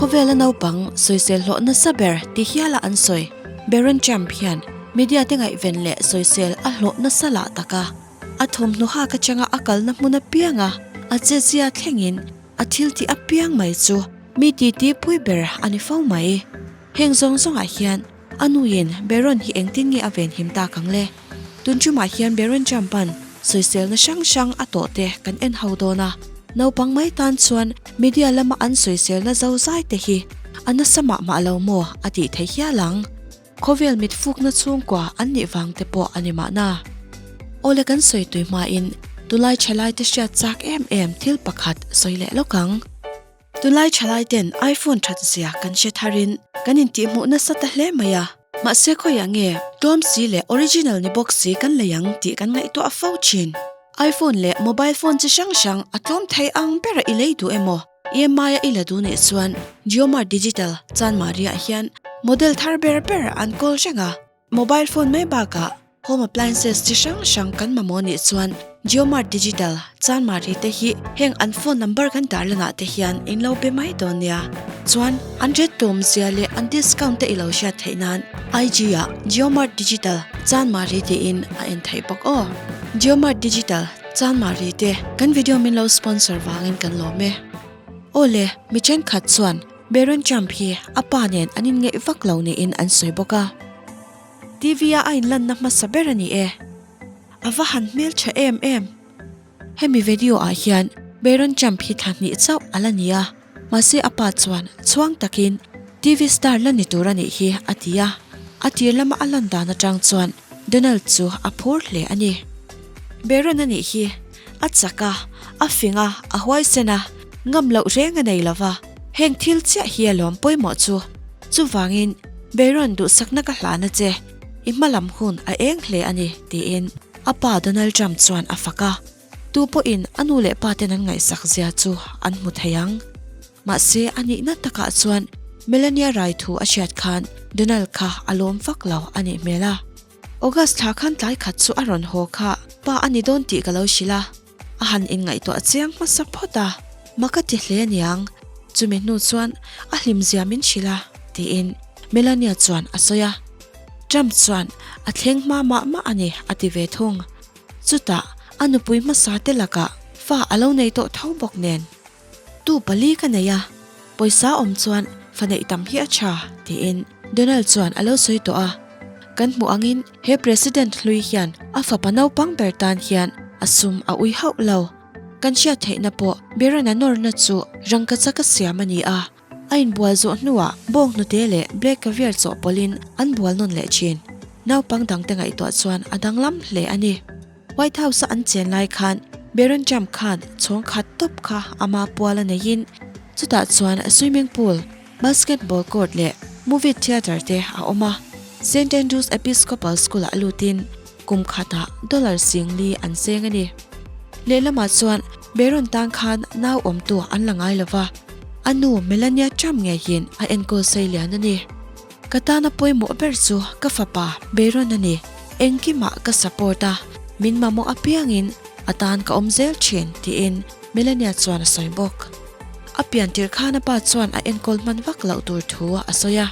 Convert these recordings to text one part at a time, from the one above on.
Khawvela naupang sawisel hlawh nasa ber ti hiala an sawi Baron Trump hian media te ngaihven leh sawisel a hlawh nasa lah tak a. A thawmhnaw hak atanga a kalna hmun apianga a chezia thlengin a thil tih apiang mai chu mi titi pui ber a ni fo mai. Heng zawng zawngah hian a nuin Baron hi engtin nge a venhim tak ang le? Tun ṭumah hian Baron Trump-a'n sawiselna hrang hrang a tawh te kan en ho dawn a, naupang mai tan chuan media lama an sawiselna zozai te hi a nasa mah mah lo maw a tih theih hial ang. Khawvel mit fukna chhungkua an nih vang te pawh a ni mahna. Awle kan sawi tui hmain tunlai ṭhalai te hriat chak em em thil pakhat sawi leh lawk ang. Tunlai ṭhalai ten iPhone ṭhat zia kan hre tharin kan intihhmuh nasa ta hle mai a. Mahse khawiah nge tlawm si leh original ni bawk si kan lei ang tih kan ngaihtuah fo thin. iPhone leh mobile phone chi hrang hrang a tlawm thei ang bera i lei duh emaw EMI a i la duh nih chuan JioMart Digital Chanmari ah hian model thar ber ber an kawl reng a. Mobile phone mai bakah home appliances chi hrang hrang kan mamawh nih chuan JioMart Digital Chanmari te hi heng an phone number kan tarlanah te hian in lo be mai dawn nia. Chuan an rate tlawm zia leh an discount te i lo hriat theih nan IG ah JioMart Digital Chanmari tiin a en theih bawk aw. JioMart Digital Chanmari te kan video min lo sponsor vangin kan lawm e. Aw le, mi thenkhat chuan Baron Trump hi a pa nen an inngeih vak lo niin an sawi bawk a. TV a a inlanna hmasa ber a ni e. A va han hmeltha em em. Hemi video ah hian Baron Trump hi thla hnih chauh a la ni a, mahse a pa chuan chhuang takin TV star la ni tur a nih hi a ti a. A tir lama a lan dan atang chuan Donald chu a phur hle a ni. Baron a nih hi a chak a, a fing a, a huaisen a, ngam loh reng a nei lo va, heng thil chiah hi a lawm pawimawh chu. Chuvangin Baron duhsakna ka hlana che, i hma lam hun a eng hle a ni, tiin a pa Donald Trump chuan a fak a. Tu pawhin a nu leh pa ten an ngaihsak zia chu an hmu thei ang. Mahse a nihna takah chuan Melania rai thu a hriat khan Donald kha a lawm vak lo a nih hmel a. August thla khan tlai khat chu a rawn haw kha pa a ni dawn tih ka lo hrilh a, a han inngaihtuah chiang hmasa phawt a, mak a ti hle aniang, chumi hnu chuan a hlimzia min hrilh a, tiin Melania chuan a sawi a. Trump chuan a thleng hma mah mah a ni a ti ve thung. Chutah a nupui hmasa te lakah fa a lo nei tawh tho bawk nen. Tu pali ka nei a, pawisa awm chuan fa neih tam hi a tha, tiin Donald chuan a lo sawi tawh a. Kan hmuh angin he President hlui hian a fapa naupang ber tan hian a sum a ui hauh lo. Kan hriat theihna pawh Barron-a nawrna chu rangkachak a siam a ni a, a inbual zawh hnuah bawnghnute leh black caviar chawhpawlhin an bual nawn leh thin. Naupang dangte ngaihtuah chuan a danglam hle a ni. White House-a an chen lai khan Baron Trump khan chhawng khat tawp kha ama pual a neiin chutah chuan swimming pool, basketball court leh movie theatre te a awm a. Saint Andrews Episcopal School-ah lutin kum khatah dollar 40 an seng a ni. Lehlamah chuan Baron tan khan nau awmtu an la ngai lova, a nu Melania Trump ngeiin a enkawl sei lian a ni. Ka tana pawimawh ber chu ka fapa Baron a ni. Engkimah ka support a, min mamawh apiangin a tan ka awm zel thin, tiin Melania chuan a sawi bawk. A pian tir khan a pa chuan a enkawl hman vak loh tur thu a sawi a.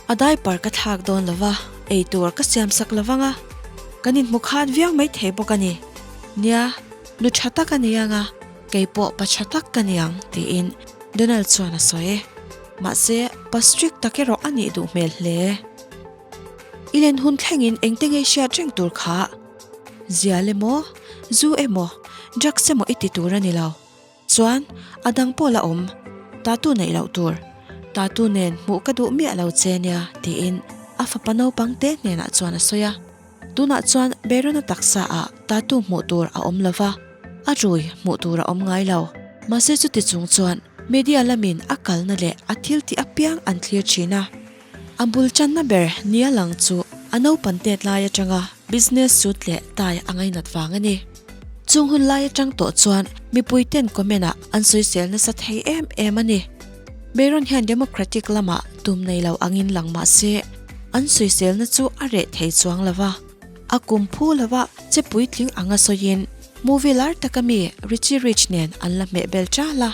A diaper ka thlak dawn lo va, ei tur ka siam sak lo vang a, kan inhmu khan viau mai thei bawk a ni. Nia, nu tha tak a ni ang a, kei pawh pa tha tak ka ni ang, tiin Donald chuan a sawi. Mahse, pa strict tak erawh a nih duh hmel hle. I len hun thlengin engte ngei hriat reng tur kha? Zial emaw, zu emaw, drugs emaw i ti tur a ni lo. Chuan, a dang pawh la awm, tatu neih loh tur. Tatu nen hmuh ka duh miah lo che nia, tiin a fapa naupang te hnenah chuan a sawi a. Tunah chuan Barona taksa ah tatu hmuh tur a awm lova, a rui hmuh tur a awm ngai lo. Mahse chuti chung chuan media lamin a kalna leh a thil tih apiang an thlir thin a. A bul channa ber nia lang chu a naupan tet lai atanga business suit leh tie a ngainat vang a ni. Chung hun lai atang tawh chuan mipui ten comment ah an sawisel nasa thei em em a ni. Barron hian Democratic lamah tum nei lo angin lang mah se, an sawiselna chu a reh thei chuang lo va. A kum phu lova che puitling anga sawiin movie lar taka mi Richie Rich nen an la hmeh bel ṭal a.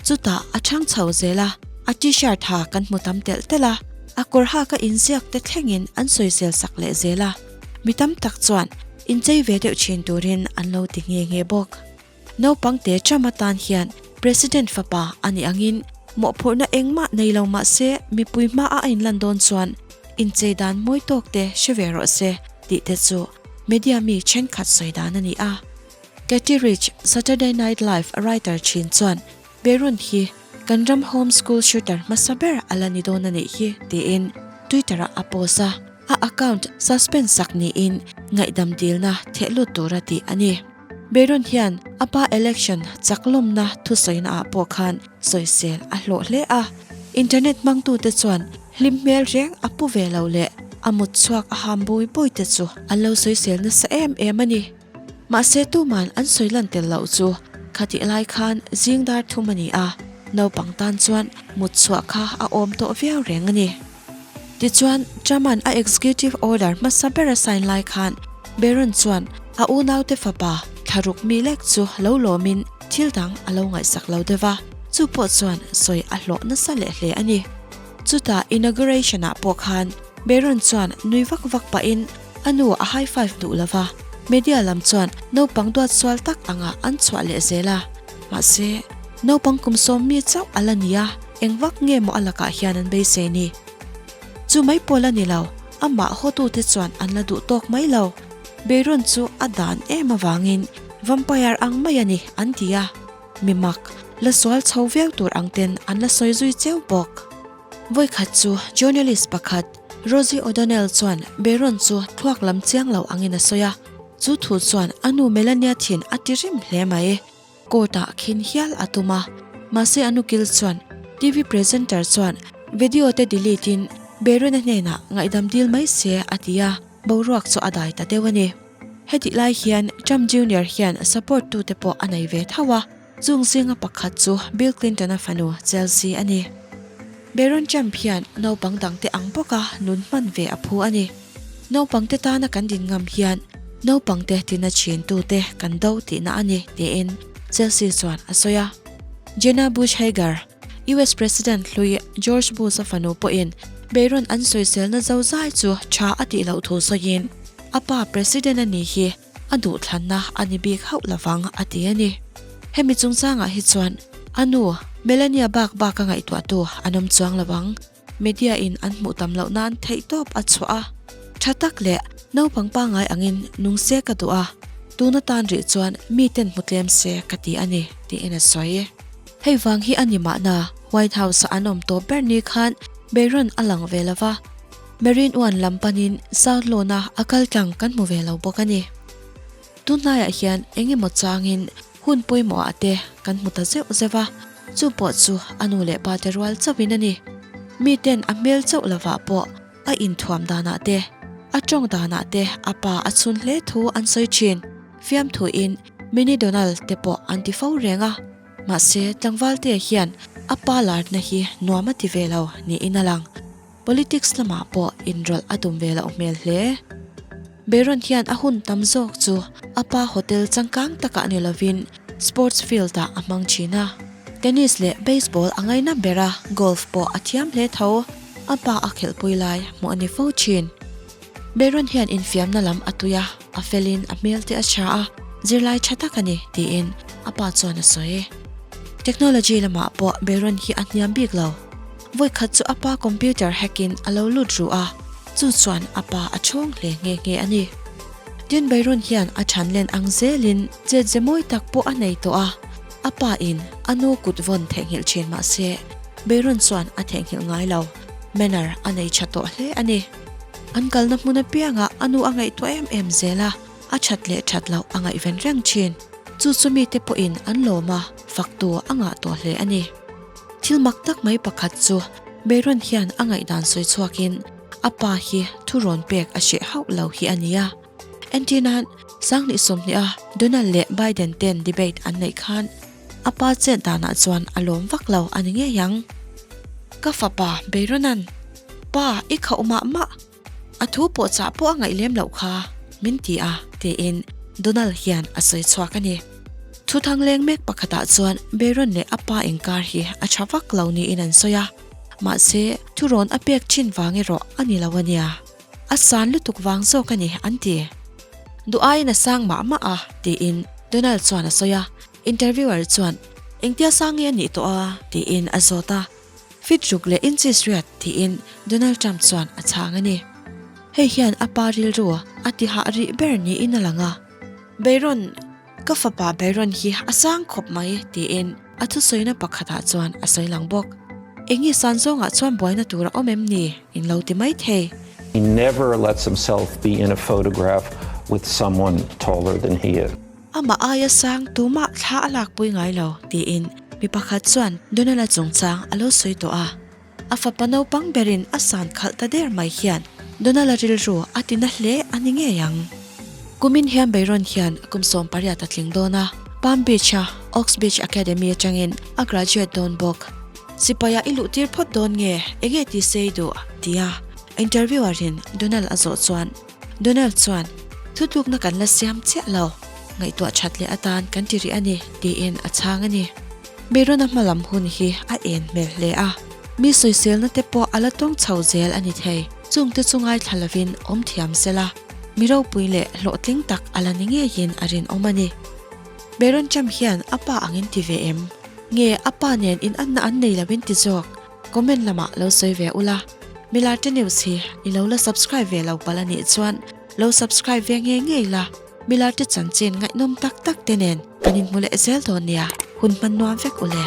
Chutah a chhang chho zel a. A t-shirt ha kan hmu tam telh telh a, a kawr hak a inziak te thlengin an sawisel sak leh zel a. Mi tam tak chuan inchei ve deuh thin turin an lo ti nghe nghe bawk. Naupang te Trump atan hian President fapa a nih angin mawhphurhna engmah nei lo mah se mipui hma a inlan dawn chuan inchei dan mawi tawk te hre ve rawh se tih te chu media mi thenkhat sawi dan a ni a. Katie Rich, Saturday Night Live writer thin chuan Beirut hi kan ram home school shooter hmasa ber a la ni dawn a nih hi tiin Twitter ah a post a, a account suspend sak niin ngaihdam dilna theh lut tura tih a ni. Beirut hian a pa election chak lawmna thusawina ah pawh khan sawisel a hlawh hle a, internet hmangtute chuan hlim hmel reng a pu ve lo leh a mut chhuak a ham bui bui te chu an lo sawisel nasa em em a ni. Mahse tuman an sawi lan tel loh chu khatih lai khan zing dar thum a ni a, naupang tan chuan mut chhuah kha a awm tawh viau reng a ni. Tichuan, Truman a executive order hmasa ber a sign lai khan Barron chuan a unaute fapa thlaruk mi lek chu lo lawmin thil dang a lo ngaihsak lo deuh a, chu pawh chuan sawi a hlawh nasa leh hle a ni. Chutah inauguration ah pawh khan Barron chuan nui vak vak pahin a nu a high five duh lo va, media lam chuan naupang duat sual tak angah an chhuah leh zel a, mahse naupang kum sawm mi chauh a la ni a, eng vak nge maw a lakah hian an beisei ni? Chu mai pawl a ni lo, amah hawtute chuan an la duh tawk mai lo. Beiron chu a dan em avangin vampire ang mai a ni an ti a, mi mak la sual chho viau tur ang ten an la sawi zui cheu bawk. Vawikhat chu journalist pakhat Rosie O'Donnell chuan Barron chu thluak lam chiang lo angin a sawi a, chu thu chuan a nu Melania thin a ti rim hle mai. Court ah khin hial a tum a, mahse a nukil chuan TV presenter chuan video te delete in Barron a hnenah ngaihdam dil mai se a ti a, boruak chu a dai ta deuh a ni. Hetih lai hian Trump Junior hian support tute pawh a nei ve tho a. Chung zinga pakhat chu Bill Clinton-a fanu Chelsea a ni. Barron Trump hian naupang dangte ang bawka nun hman ve a phu a ni. Naupangte tana kan din ngam hian naupangte tina chhintute kan do tihna a ni, tiin Chelsea chuan a sawi a. Jenna Bush Hager, US President hlui George Bush-a fanu pawhin Barron an sawiselna zozai chu tha a tih loh thu sawiin, a pa President a ni hi a duhthlanna a ni bik hauh lovang a ti a ni. Hemi chungchangah hi chuan a nu Melania bak bak a ngaihtuahtu an awm chuang lo ang. Media in an hmuh tam loh nan theihtawp a chhuah a, tha tak leh naupang pangngai angin nung se ka duh a, tun atan rih chuan miten hmu tlem se ka ti a ni, tiin a sawi. Hei vang hi a ni mahna White House-a an awm tawp ber ni khan Barron a lang ve lo va. Marine One lam panin South Lawn-a a kal tlang kan hmu ve lo bawk a ni. Tunlaiah hian eng emaw changin hun pawimawhah te kan hmu ta zeuh zeuh a, chu pawh chu a nu leh pa te rual chauhin a ni. Miten a hmel chauh lovah pawh a inthuam danah te, a tawng danah te a pa a chhun hle thu an sawi thin. Fiamthuin Mini Donald te pawh an ti fo reng a, mahse tlangvalte hian a pa larna hi nuam a ti ve lo niin a lang. Politics lamah pawh inrawlh a tum ve loh hmel hle. Barron hian a hun tam zawk chu a pa hotel changkang takah ni lovin sports field-ah a hmang thin a. Tennis leh baseball a ngaina ber a, golf pawh a thiam hle tho. A pa a khelhpui lai hmuh a ni fo thin. Barron hian infiamna lam a tui a, a felin a hmel te a chhia a, zirlai tha tak a ni, tiin a pa chuan a sawi. Technology lamah pawh Barron hi a hniam bik lo. Vawikhat chu a pa computer hack in a lo lut ruh a, chu chuan a pa a chhawng hle nghe nghe a ni. Tin Byron hian a than len ang zelin chet ze mawi tak pawh a nei tawh a, a pa in a nu kut vawn theihnghilh thin mah se Byron chuan a theihnghilh ngai lo, manner a nei tha tawh hle a ni. An kalna hmun apiangah a nu a ngaihtuah em em zel a, a that leh that loh a ngaihven reng thin. Chu chu mite pawhin an lawm a, faktu a ngah tawh hle a ni. Thil mak tak mai pakhat chu Barron hian a ngaihdan sawi chhuakin a pa hi thu rawn pek a hreh hauh lo hi a ni a. Entirnan, Sanghnih sawmhniha Donald leh Biden ten debate an neih khan a pa chet danah chuan a lawm vak lo a ni ngei ang. Ka fapa Barron-a'n, Pa, i khauh mah mah. A thu pawh chah pawh a ngaih lem loh kha, min ti a, tiin Donald hian a sawi chhuak a ni. Thuthang leng mek pakhatah chuan Barron leh a pa inkar hi a tha vak lo niin an sawi a, mahse thurawn a pek thin vang erawh a ni lo a nia. A san lutuk vang zawk a ni an ti. Duh aiin a sang mah mah a, tiin Donald chuan a sawi a. Interviewer chuan, Engtia sang nge a nih tawh a? tiin a zawt a. Fit ruk leh inches riat, tiin Donald Trump chuan a chhang a ni. Hei hian a pa rilru a ti hah rih ber niin a lang a. Bayron, ka fapa Bayron hi a sang khawp mai, tiin a thusawina pakhatah chuan a sawi lang bawk. Eng nge san zawngah chuan buaina tur a awm em ni? In lo ti mai thei. He never lets himself be in a photograph with someone taller than he is. Amah aia sang tumah thla a lakpui ngai lo, tiin mi pakhat chuan Donald-a chungchang a lo sawi tawh a. A fapa naupang berin a san khalh ta der mai hian Donald-a rilru a ti na hle a ni ngei ang. Kumin hian Bayron hian kum 18 a tling dawn a, Palm Beach-a Oaks Beach Academy atangin a graduate dawn bawk. Sipaia i luhtir phawt dawn nge, enge ti sei duh? tia interviewer-in Donald a zawh chuan Donald chuan, Thutlukna kan la siam chiah lo, ngaihtuah that leh atan kan ti rih a ni, tiin a chhang a ni. Bayron-a hmalam hun hi a en hmel hle a, mi sawiselna te pawh a la tawng chho zel a ni thei. Chungte chu ngaithla lovin awm thiam se la, mi ropui leh hlawhtling tak a la ni ngeiin a rinawm a ni. Bayron Trump hian a pa angin ti ve em? Nge a pa nen inanna an nei loin ti zawk? Comment lamah lo sawi ve ula. Milarte News hi i lo la subscribe ve lo palh a nih chuan lo subscribe ve ngei ngei la, Milarte chanchin ngaihnawm tak tak te nen kan inhmu leh zel dawn nia, hun hman nuam vek ule.